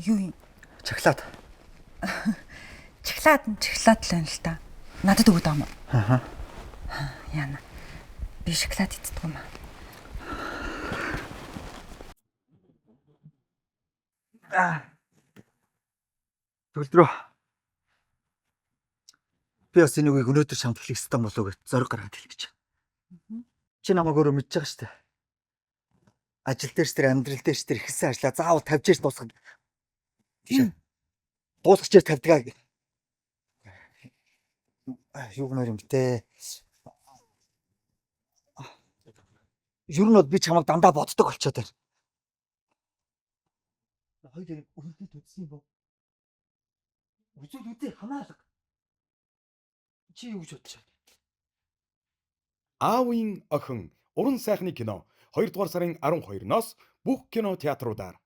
Юу юм? Чаглаад. Чиглаад нь чиглаад л байна л та. Надад өгöd байгаа юм уу? Аа. Яна. Би шоколад иддэг юм аа. Төгөлдрөө. Би бас энэ үгийг өнөөдөр чамд хэлэх ёстой болов уу гэж зориг гаргаад хэлэх гэж. Чи намайг өөрөө мэдж байгаа шүү дээ. Ажил дээр ч тэр амьдрал дээр ч тэр ихсэн ажлаа заавал тавьж ээж дуусгах. Дуусгах чээр тавьдгаа. Юу гэмээр юм бэ? Ер нь бол би чамайг дандаа боддог болчиход байна. Хоёр дээр өргөдөд үзсэн юм бов. Үзвэл үзээ хамаалга. Чи юу гэж бодож байна? Аавын охин уран сайхны кино 2 дугаар сарын 12-ноос бүх кино театруудаар.